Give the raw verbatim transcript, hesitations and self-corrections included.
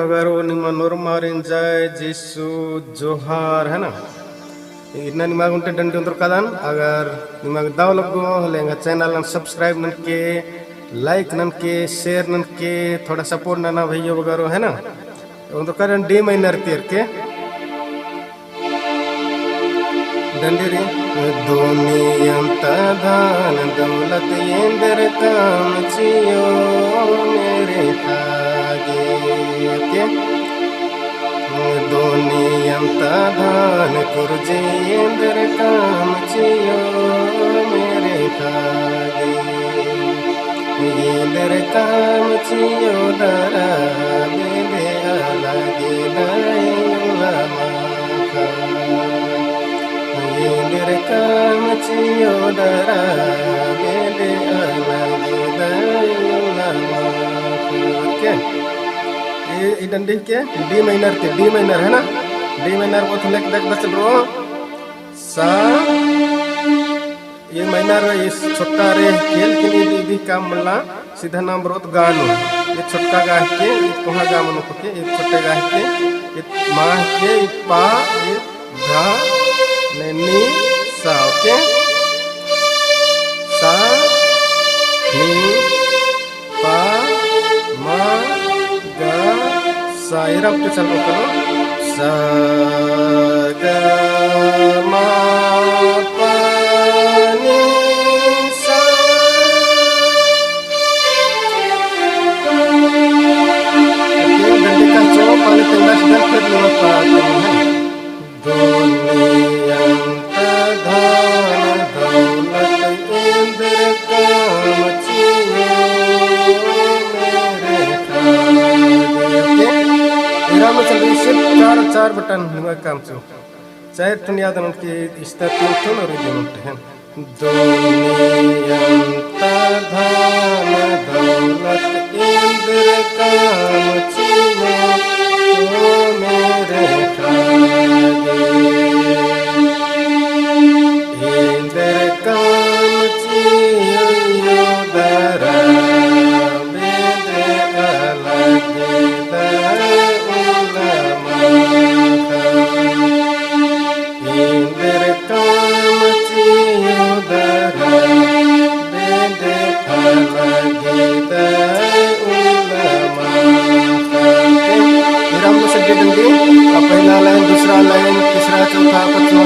अगर ओ निमा नोरमारिन जय जीसु जोहार है ना। इन्ना निमा गुंटे डंडी ओन्दरकादन, अगर निमा दव लग्गो, होले एंगा channel नन subscribe ननके, like ननके, share ननके, थोड़ा support नना भइयो बगरो है ना। ओन्दरकादन D minor ती एरके। डंडी रई। दुनियन ता धन दौलत एन्देर काम चियो मेरे खागे के। दुनियन ता धन कुर्जी एन्देर काम चियो मेरे खागे। एन्देर काम चियो दरा बेदे अलगे दई उल्ला माख़ा। एन्देर काम चियो दरा बेदे अलगे दई उल्ला माख़ा। के? ए, ई डंडी के D minor ती, D minor है ना? D minor बहुत लेक देख बचल रओ। सा, A minor, ई छोटका रे खेल के लिए दीदी काम मल्ला, सीधा नाम बरओत गा नू। ई छोटका गा हिके, ई कोहा गा मनो के, ई छोटे गा हिके, ई मा हिके, ई पा, ई धा, ने नी, सा, ओके? सा, नी, पा, मा, गा, सा। एरा ओक्के चल करो। सा, गा, मा, पा, नी, सा। ओके, डंडी का चो पानी तेंगा सीधा फिर लगा पा, है। दुनियन ता धन दौलत एन्देर काम चियो मेरे खागे। एरा में चल रही सिर्फ चार, चार बटन हुआ काम चो। चार ठन याद ननके इस्ता तीन ठन और ये दोनों ठन। दुनियन ता धन दौलत एन्देर काम चियो मेरे खागे। एन्देर काम चियो दरा बेदे अलगे दई उल्ला माख़ा। एन्देर काम चियो दरा बेदे अलगे दई उल्ला माख़ा। एरा में से डंडी, पहला line, दूसरा line, तीसरा, चौथा, पाँचवा,